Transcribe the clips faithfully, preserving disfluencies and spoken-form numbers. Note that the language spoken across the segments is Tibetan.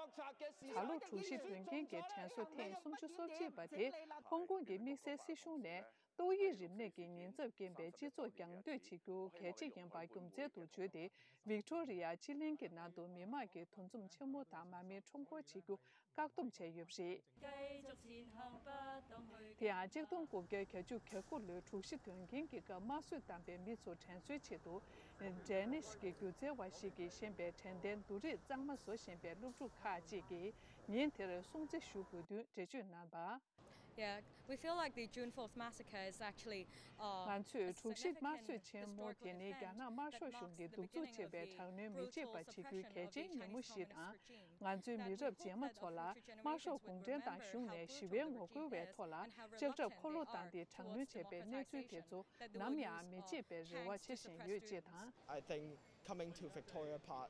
ད་ལོ་དྲུག་བཞི་དོན་རྐྱེན་གྱི་དྲན་གསོ་ཐེངས་སུམ་ཅུ་སོ་གཅིག་པ་དེ་ཧོང་ཀོང་གི་དམིགས་བསལ་སྲིད་གཞུང་ནས་ཏོག་དབྱིབས་རིམས་ནད་ཀྱི་ཉེན་ཚབས་རྐྱེན་པས་སྤྱི་ཚོགས་རྒྱང་སྡོད་བྱེད་རྒྱུ་གལ་ཆེ་ཡིན་པ་རྒྱུ་མཚན་དུ་བརྗོད་དེ། ཝིག་ཏོ་རི་ཡ་སྤྱི་གླིང་གི་ནང་དུ་མི་མང་གིས་འདུ་འཛོམས་ཆེན་མོ་དང་མར་མེ་ཁྲོམ་སྐོར་བྱེད་རྒྱུ་བཀག་སྡོམ་བྱས་ཡོད་པ་རེད། དེ་ཡང་གཅིག་སྟོང་དགུ་བརྒྱ་གྱ་དགུ་ལོའི་དྲུག་བཞི་དོན་རྐྱེན་གྱི་སྐབས་དམར་གསོད་བཏང་པའི་མི་ཚོ་དྲན་གསོའི་ཆེད་དུ། ཌེ་ནིཤ་གི་སྒྱུ་རྩལ་བ་ཞིག་གིས་བཞེངས་པའི་དྲན་རྟེན་བསྡུ་རིས་གཙང་མ་བཟོ་བཞིན་པའི་སློབ་ཕྲུག་ཁག་ཅིག་གིས་ཉིན་དེར་སྲུང་བརྩི་ཞུ་དགོས་དོན་འགྲེལ་བརྗོད་གནང་བ། Yeah, we feel like the June fourth massacre is actually, uh, དམར་གསོད་དྲུག་བཞི་དམར་གསོད་ཆེན་མོ་དེ་ནི་རྒྱ་ནག་དམར་ཤོག་གཞུང་གིས་གདུག་རྩུབ་ཆེ་བའི་དྲག་གནོན་མི་བྱེད་པ་བྱེད་རྒྱུའི་གལ་ཆེའི་ཉིན་མོ་ཞིག་དང་། ང་ཚོའི་མི་རབས་རྗེས་མ་ཚོ་ལ་དམར་ཤོག་གུང་ཁྲན་ཏང་གཞུང་ནས་ཞི་བའི་ངོ་རྒོལ་བའི་ཐོག་ལ་ལྕགས་ཁྲབ་འཁོར་ལོ་བཏང་སྟེ་དྲག་གནོན་བྱས་པའི་གནས་ཚུལ་དེ་ཚོ་ནམ་ཡང་མི་བརྗེད་པའི་རེ་བ་བྱེད་བཞིན་ཡོད་ཅེས་དང་། I think coming to Victoria Park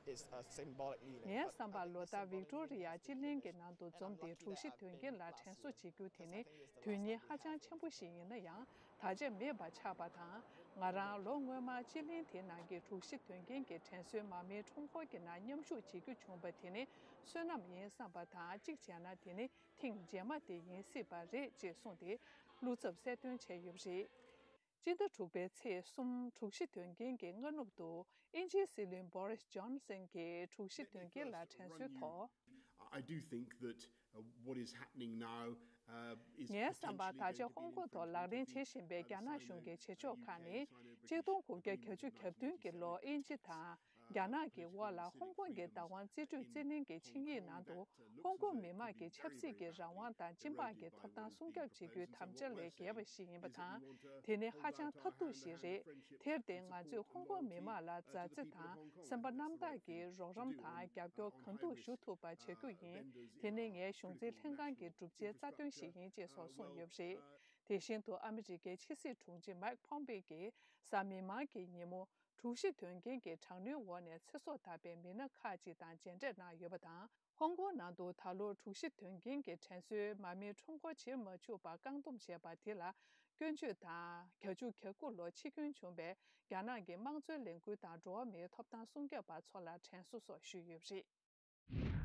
is a symbolic meaning. ངའི་བསམ་པར་ལོ་ལྟར་ཝིག་ཏོ་རི་ཡ་སྤྱི་གླིང་གི་ནང་དུ་འཛོམས་ཏེ་དྲུག་བཞི་དོན་རྐྱེན་ལ་དྲན་གསོ་བྱེད་རྒྱུ་དེ་ནི་དོན་སྙིང་ཧ་ཅང་ཆེན་པོ་ཞིག་ཡིན་ན་ཡང་། ད་ཆ་མེད་པ་ཆགས་པ་དང་། ང་རང་ལོ་སྔོན་མ་སྤྱི་གླིང་དེའི་ནང་གི་དྲུག་བཞི་དོན་རྐྱེན་གྱི་དྲན་གསོའི་མར་མེའི་ཁྲོམ་སྐོར་གྱི་ནང་མཉམ་ཞུགས་བྱེད་རྒྱུ་བྱུང་བ་དེ་ནི་བསོད་ནམས་ཡིན་བསམ་པ་དང་། གཅིག་བྱས་ན་དེ་ནི་ཐེངས་རྗེས་མ་དེ་ཡིན་སྲིད་པ་རེད་ཅེས་གསུངས་ཏེ། བློ་འཚབ་གསལ་སྟོན་བྱས་ཡོད་པ་རེད། སྤྱི་ཟླ་དྲུག་པའི་ཚེས་གསུམ་དྲུག་བཞི་དོན་རྐྱེན་གྱི་སྔ་ནུབ་ཏུ། དབྱིན་ཇིའི་སྲིད་བློན་བྷོ་རིས་ཇོན་སན་གྱིས་དྲུག་བཞི་དོན་རྐྱེན་ལ་དྲན་གསོའི་ཐོག I do think that, uh, what is happening now, uh, is ངའི་བསམ་པར་ད་ཆ་ཧོང་ཀོང་ཐོག་ལག་ལེན་བྱེད་བཞིན་པའི་རྒྱ་ནག་གཞུང་གི་བྱེད་ཕྱོགས་ཁག་ནི། གཅིག་སྟོང་དགུ་བརྒྱ་གྱ་དྲུག་གྱ་བདུན་གྱི་ལོ་དབྱིན་ཇི་དང་། རྒྱ་ནག་གི་དབར་ལ་ཧོང་ཀོང་གི་བདག་དབང་རྩིས་སྤྲོད་རྩིས་ལེན་གྱི་ཆིངས་ཡིག་ནང་དུ། ཧོང་ཀོང་མི་དམངས་ཀྱི་ཆབ་སྲིད་ཀྱི་རང་དབང་དང་སྤྱི་འབངས་ཀྱི་ཐོབ་ཐང་སྲུང་སྐྱོབ་བྱེད་རྒྱུའི་དམ་བཅའ་ལས་བརྒལ་བ་ཞིག་ཡིན་པ་དང་། དེ་ནི་ཧ་ཅང་ཐབས་སྡུག་ཞིག་རེད། དེར་བརྟེན་ང་ཚོས་ཧོང་ཀོང་མི་དམངས་ལ་མཛའ་བརྩེ་དང་སེམས་པ་རྣམ་དག་གིས་རོགས་རམ་དང་རྒྱབ་སྐྱོར་གང་ཐུབ་ཞུ་ཐུབ་པ་བྱ་རྒྱུ་ཡིན། དེ་ནི་ངའི་གཞུང་འཛིན་ལྷན་ཁང་གི་གྲུབ་ཆའི་རྩ་དོན་ཞིག་ཡིན་ཅེས་སོགས་གསུངས་ཡོད་པ་རེད། དེ་བཞིན་དུ་ཨ་མི་རི་ཀའི་ཕྱི་སྲིད་དྲུང་ཆེ་མཱིག་ཕོམ་པེ་གྱིས་གཟའ་མིག་དམར་གྱི་ཉིན་མོ། དྲུག་བཞི་དོན་རྐྱེན་གྱི་དྲག་གནོན་འོག་ནས་ཚེ་སྲོག་དག་པའི་མི་སྣ་ཁག་ཅིག་དང་མཇལ་འཕྲད་གནང་ཡོད་པ་དང་། ཧོང་ཀོང་ནང་དུ་ད་ལོར་དྲུག་བཞི་དོན་རྐྱེན་གྱི་དྲན་གསོའི་མར་མེའི་ཁྲོམ་སྐོར་བྱེད་མ་བཅུག་པར་བཀག་སྡོམ་བྱས་པ་དེ་ལ་སྐྱོན་བརྗོད་དང་། གྱ་གཅིག་གྱ་དགུ་ལོར་འཆི་སྐྱོན་བྱུང་བའི་རྒྱ་ནག་གི་དམངས་གཙོའི་ལས་འགུལ་དང་འགྲོ་བ་མིའི་ཐོབ་ཐང་སྲུང་སྐྱོབ་པ་ཚོ་ལ་དྲན་གསོ་སོགས་ཞུས་ཡོད་པ་རེད།